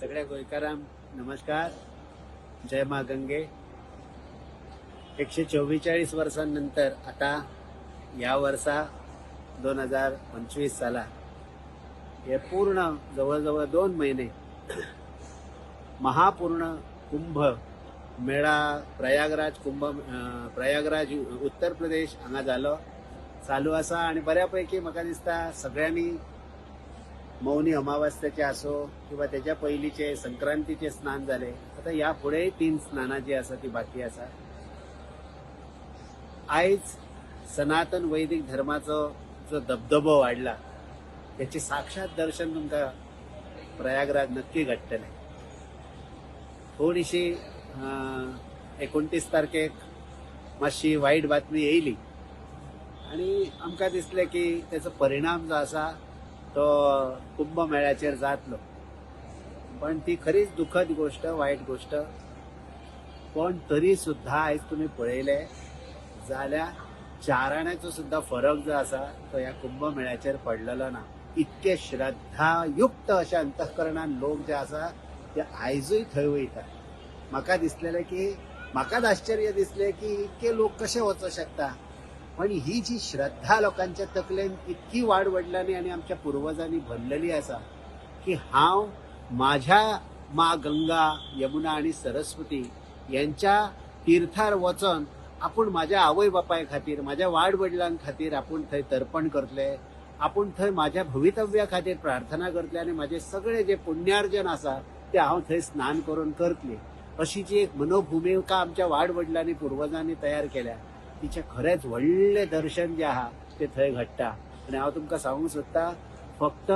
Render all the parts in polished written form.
सगळ्या गोंयकारांक नमस्कार, जय मा गंगे. 144 वर्सां नंतर आता ह्या वर्सा 2025 साला हे पूर्ण जवळ जवळ 2 महिने महापूर्ण कुंभ मेळा प्रयागराज कुंभ प्रयागराज, उत्तर प्रदेश हांगा जालो, चालू आसा. आणि बऱ्यापैकी म्हाका दिसता सगळ्यांनी मौनी अमावास्याचे असो किंवा त्याच्या पयलीचे संक्रांतीचे स्नान जाले. आता ह्या फुडेंय तीन स्नानां जी आसा ती बाकी आसा. आयज सनातन वैदिक धर्माचो जो दबदबो वाडला, त्याचे साक्षात दर्शन तुमकां प्रयागराज नक्की घडटलें. थोडीशी 29 तारखेक मातशी वायट बातमी येयली आणि आमकां दिसलें की त्याचो परिणाम जो आसा तो कुंभमेळ्याचेर जातलो. पण ती खरीच दुखद गोष्ट, वायट गोष्ट. पण तरी सुद्धा आयज तुमी पळयले जाल्यार चाराण्याचो सुद्धा फरक जो आसा तो ह्या कुंभमेळ्याचेर पडलेलो ना. इतके श्रद्धायुक्त अशा अंतःकरणान लोक जे आसा ते आयजूय थंय वयता. म्हाका दिसलेलें की, म्हाकाच आश्चर्य दिसलें की इतके लोक कशे वचों शकता. पण ही जी श्रद्धा लोकांच्या तकलेन इतकी वाड वडिलांनी आणि आमच्या पुर्वजांनी भरलेली आसा की हांव माझ्या मा गंगा, यमुना आणि सरस्वती यांच्या तीर्थार वचोन आपूण माझ्या आवय बापाय खातीर, माझ्या वाड वडिलां खातीर आपूण थंय तर्पण करतले, आपूण थंय माझ्या भवितव्या खातीर प्रार्थना करतले आणि माझे सगळे जे पुण्यार्जन आसा ते हांव थंय स्नान करून करतले, अशी जी एक मनोभूमिका आमच्या वाड वडिलांनी, पुर्वजांनी तयार केल्या, तिचें खरेंच व्हडलें दर्शन जें आहा तें थंय घडटा. आनी हांव तुमकां सांगूंक सोदता, फक्त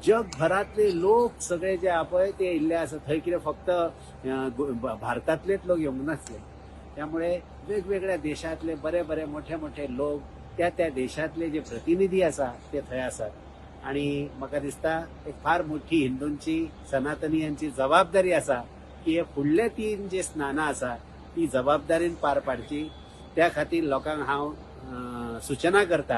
जगभरातले लोक सगळे जे आहा पळय ते येयल्ले आसा थंय. कितें फक्त भारतांतलेच लोक येवंक नासले. त्यामुळे वेगवेगळ्या देशांतले बरे बरे मोठे मोठे लोक, त्या त्या देशांतले जे प्रतिनिधी आसा ते थंय आसात. आणि म्हाका दिसता एक फार मोठी हिंदूंची, सनातनियांची जबाबदारी आसा की हे फुडले तीन जे स्नानां आसा ती जबाबदारीन पार पाडची. त्या खातीर लोकांक हांव सुचना करता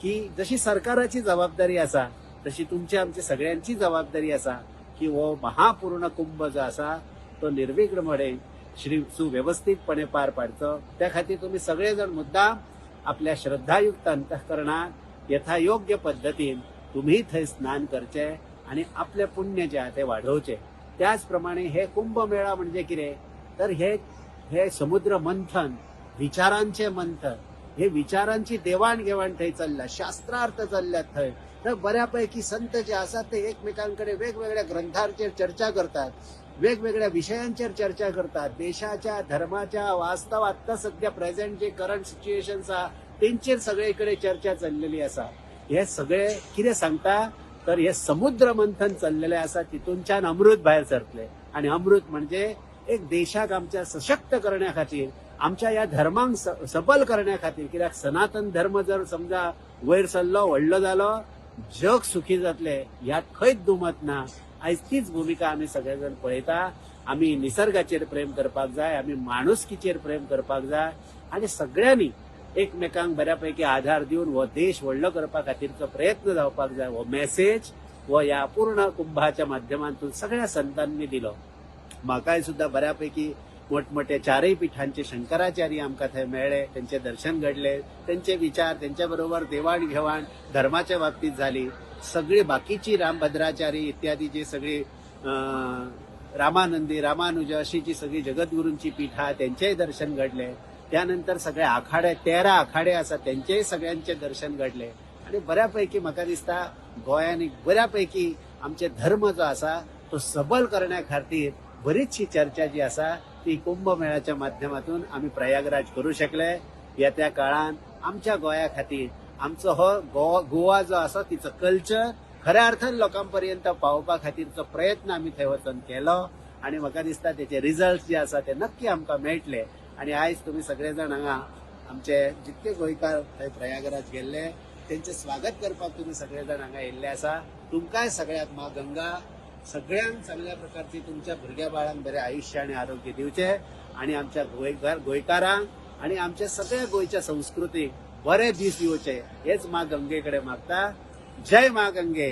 की जशी सरकाराची जबाबदारी आसा तशी तुमची, आमची सगळ्यांची जबाबदारी आसा की हो महापूर्ण कुंभ जो आसा तो निर्विघ्नपणे, श्री सुव्यवस्थितपणे पार पाडचो. त्या खातीर तुमी सगळे जण मुद्दाम आपल्या श्रद्धायुक्त अंतःकरणात यथायोग्य पद्दतीन तुम्ही थंय स्नान करचे आणि आपले पुण्य जे आहा ते वाढोवचे. त्याच प्रमाणे हे कुंभमेळा म्हणजे कितें, तर हे हे समुद्र मंथन, विचारांचे मंथन. हे विचारांची देवाणघेवाण थंय चल्ल्या, शास्त्रार्थ चल्ल्यात थंय. तर बऱ्यापैकी संत जे आसात ते एकमेकांकडे वेगवेगळ्या ग्रंथांचेर चर्चा करतात, वेगवेगळ्या विषयांचेर चर्चा करतात. देशाच्या, धर्माच्या, वास्तव आता सध्या प्रेझेंट जे करंट सिच्युएशन आसा तेंचेर सगळे चर्चा चल्लेली आसा. हे सगळे कितें सांगता, तर हे समुद्र मंथन चल्लेले आसा, तितूनच्यान अमृत भायर सरतले. आणि अमृत म्हणजे एक देशाक आमच्या सशक्त करण्या खातीर, आमच्या ह्या धर्मांक सबल करण्या खातीर. कित्याक सनातन धर्म जर समजा वयर सरलो, व्हडलो जालो, जग सुखी जातले, ह्यात खंयच दुमत ना. आयज तीच भुमिका आमी सगळे जाण पळयता. आमी निसर्गाचेर प्रेम करपाक जाय, आमी माणुसकीचेर प्रेम करपाक जाय आणि सगळ्यांनी एकमेकांक बऱ्यापैकी आधार दिवन हो देश व्हडलो करपा खातीरचो प्रयत्न जावपाक जाय. हो मेसेज हो ह्या पूर्ण कुंभाच्या माध्यमांतून सगळ्या संतांनी दिलो. म्हाकाय सुद्धा बऱ्यापैकी मोठमोठे चारय पिठांचे शंकराचार्य आमकां थंय मेळ्ळे, त्यांचे दर्शन घडले, त्यांचे विचार, त्यांच्या बरोबर देवाण घेवाण धर्माच्या बाबतीत झाली. सगळी बाकीची रामभद्राचारी इत्यादी जे सगळी रामानंदी, रामानुज अशी जी सगळी जगद्गुरूंची पीठ त्यांचेय दर्शन घडले. त्यानंतर सगळे आखाडे, 13 आखाडे आसा, त्यांचेय सगळ्यांचे दर्शन घडले. आणि बऱ्यापैकी म्हाका दिसता गोंयान एक बऱ्यापैकी आमचे धर्म जो आसा तो सबल करण्या खातीर बरीचशी चर्चा जी आसा ती कुंभमेळ्याच्या माध्यमातून आमी प्रयागराज करू शकले. येत्या काळान आमच्या गोंया खातीर आमचो हो गोवा जो आसा तिचो कल्चर खऱ्या अर्थान लोकांपर्यंत पावोवपा खातीरचो प्रयत्न आमी थंय वचून केलो आणि म्हाका दिसता तेचे रिजल्ट जे आसा ते नक्की आमकां मेळटले. आणि आयज तुमी सगळे जाण हांगा आमचे जितके गोंयकार थंय प्रयागराज गेल्ले तेंचे स्वागत करपाक तुमी सगळे जाण हांगा येयल्ले आसा. तुमकांय सगळ्याक मा गंगा सगळ्यांक चांगल्या प्रकारची, तुमच्या भुरग्या बाळांक बरें आयुष्य आणि आरोग्य दिवचे आणि आमच्या गोंयकारांक आणि आमच्या सगळ्या गोंयच्या संस्कृतीक बरे दीस येवचे, हेच मा गंगेकडे मागता. जय मा गंगे.